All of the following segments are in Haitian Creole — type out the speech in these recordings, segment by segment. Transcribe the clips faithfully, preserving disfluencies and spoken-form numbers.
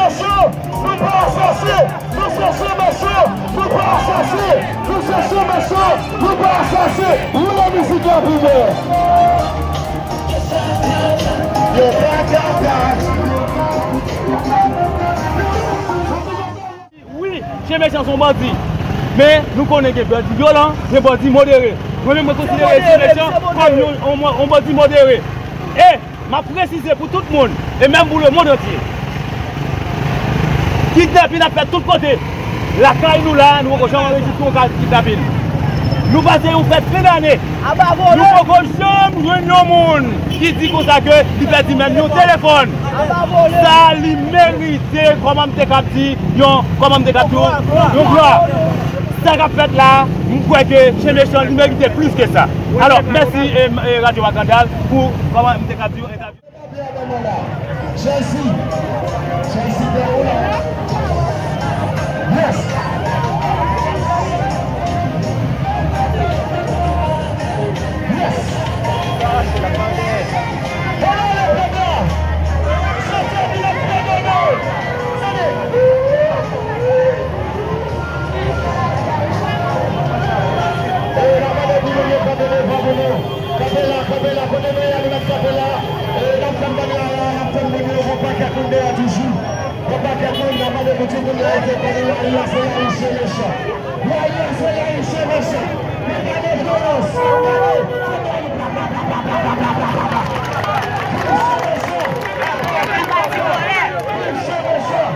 Mechan, nou pa asasen, nou se chen mechan, nou pa asasen, nou se chen mechan, nou pa asasen. Woule mizik la pou mwen. Yo pa kapab. Wi, chen mechan se yon bandi. Men nou konnen gen bandi vyolan, gen bandi modere. Mwen menm mwen konsidere chen mechan kòm yon, yon, yon bandi modere. E m ap presize pou tout moun, e menm pou lemonn antye. Kidnapin ap fèt tout kote. Lakay nou la, nou poko janm anrejistre yon ka kidnapin. Nou pase yon fèt fen dane. Nou poko janm jwenn yon moun ki di konsa ke li pèdi menm yon telefòn. Sa li merite, kòman m te kab di, yon, kòman m te kab di, yon glwa. Sa k ap fèt la, m kwè ke chen mechan li merite plis ke sa. Alò, mèsi, e, e, Radyo Makandal pou, kòman m te kab di, yon entèvyou. Jay-Z. Jay-Z, pè ou la. Yes. Yes. Hello, le pèp la. Chante vin ap fè dodo. Tande. E, n ap mande pou nou yo kanpe devan pou nou. Kanpe la, kanpe la, kote nou ye a, nou mèt kanpe la. E, n ap tann bandi a la, n ap tann moun yo, gon pakèt moun dèyè toujou. Gon pakèt moun, n ap mande pou tout moun yo rete kò nou, layi a se layi chen mechan. Layi a se layi chen mechan. Men pa de vyolans. Gade, gade. Viv chen mechan. Viv chen mechan.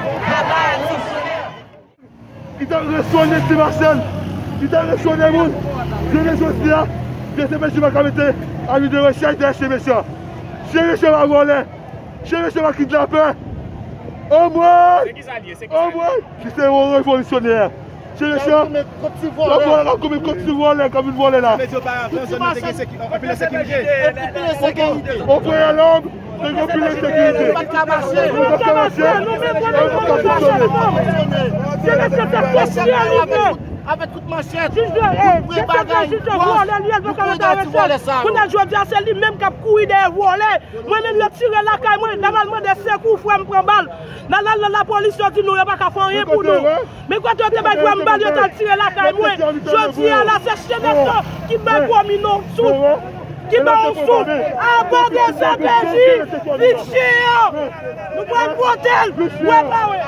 Li t ap resonnen Ti Machèl. Li t ap resonnen moun. Jounen jodi a, D C P J pa ka mete avi de rechèch dèyè chen mechan. Chen mechan pa vòlè. Chen mechan pa kidnapè. Omwen! Omwen! Li se yon revolisyonè. Chen mechan. L ap vòlè, l ap goumen kont ti vòlè k ap vin vòlè la. Anpil ensekirite. Anpil ensekirite. Ouvriye lòm. Te gen anpil ensekirite. Nou pa t ka mache. Nou pa t ka mache. Nou menm, nou menm, nou pa t ka fonksyone. Se mesye te konstwi nou menm. Avèk tout manchèt, tout vre bagay, gwòs, nou kouri dèyè ti vòlè sa yo. Kounye a jodi a, se li menm k ap kouri dèyè vòlè. Mwen menm, yo tire lakay mwen, lè m al mande sekou, frè m pran bal. N al, al nan lapolis, yo di nou, yo pa ka fè anyen pou nou. Men kote yo te bay frè m bal, yo t al tire lakay mwen. Jodi a la, se chen mechan ki bay gwo minon sou, ki ba yon sou. Avan de se pèdi, viv chen an. Nou pral pote l. Wè pa wè.